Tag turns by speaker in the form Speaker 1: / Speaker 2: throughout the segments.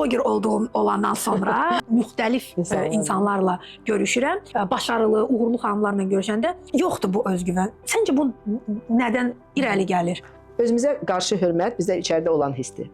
Speaker 1: Bloger olduğum olandan sonra müxtəlif
Speaker 2: İnsanlarla.
Speaker 1: insanlarla görüşürəm. Başarılı, uğurlu xanımlarla görüşəndə yoxdur bu özgüvən. Səncə bu nədən irəli gəlir?
Speaker 2: Özümüzə qarşı hörmət bizdə içəridə olan hissdir.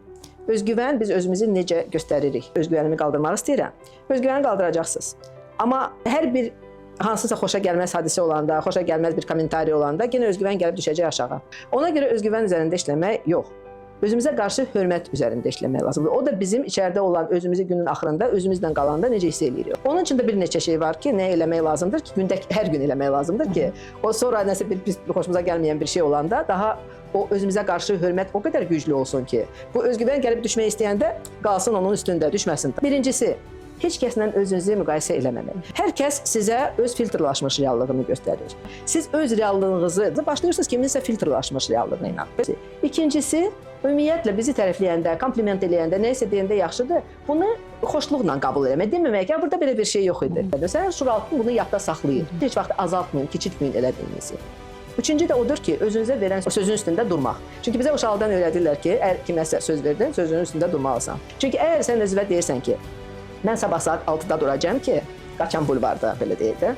Speaker 2: Özgüvən biz özümüzü necə göstəririk? Özgüvənimi qaldırmaq istəyirəm. Özgüvəni qaldıracaqsınız. Amma hər bir hansısa xoşa gəlməz hadisə olanda, xoşa gəlməz bir kommentariy olanda yenə özgüvən gəlib düşəcək aşağı. Ona görə özgüvən üzərində işləmək yox. Özümüzə qarşı hörmət üzərində işləmək lazımdır. O da bizim içəridə olan özümüzü günün axırında özümüzlə qalanda necə hiss eləyirik. Onun üçün də bir neçə şey var ki, nə eləmək lazımdır ki, gündə hər gün eləmək lazımdır ki, o sonra nəsə bir pis, xoşumuza gəlməyən bir şey olanda daha o özümüzə qarşı hörmət o qədər güclü olsun ki, bu özgüvən gəlib düşmək istəyəndə qalsın onun üstündə, düşməsin. Birincisi, heç kəslə özünüzü müqayisə eləməmək. Hər kəs sizə öz filtrlaşmış reallığını göstərir. Siz öz reallığınızı başlayırsınız kiminsə filtrlaşmış reallığı ilə. İkincisi, ümumiyyətlə bizi tərifləyəndə, kompliment eləyəndə, nə isə deyəndə yaxşıdır. Bunu xoşluqla qəbul eləmək. Deməmək ki, burada belə bir şey yox idi. Məsələn, şuraltın bunu yadda saxlayın. Heç vaxt azaltmayın, kiçiltməyin elədiyinizi. Üçüncü də odur ki, özünüzə verən sözün üstündə durmaq. Çünki bizə uşaqdan öyrədirlər ki, əgər kiməsə söz verdin, sözünün üstündə durmalısan. Çünki əgər sən özünə deyirsən ki, mən sabah saat 6-da duracağam ki, qaçan bulvarda belə deyək də.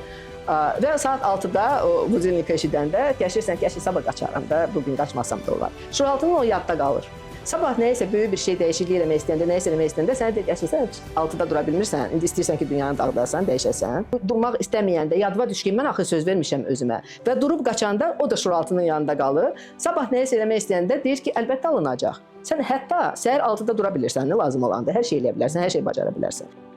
Speaker 2: Və saat 6-da o budilnik eşidəndə gəşirsən ki, əşi sabah qaçaram da, bu gün qaçmasam da olar. Şuraltının o yadda qalır. Sabah nəyisə böyük bir şey dəyişiklik eləmək istəyəndə, nəyisə eləmək istəyəndə sənə deyir ki, əşi sən 6-da dura bilmirsən, indi istəyirsən ki, dünyanı dağıdasan, dəyişəsən. Durmaq istəməyəndə yadıma düşür ki, mən axı söz vermişəm özümə və durub qaçanda o da şuraltının yanında qalır. Sabah nəyisə eləmək istəyəndə deyir ki, əlbəttə alınacaq. Sən hətta səhər 6-da dura bilirsən, nə lazım olanda hər şey eləyə bilərsən, hər şey bacara bilərsən.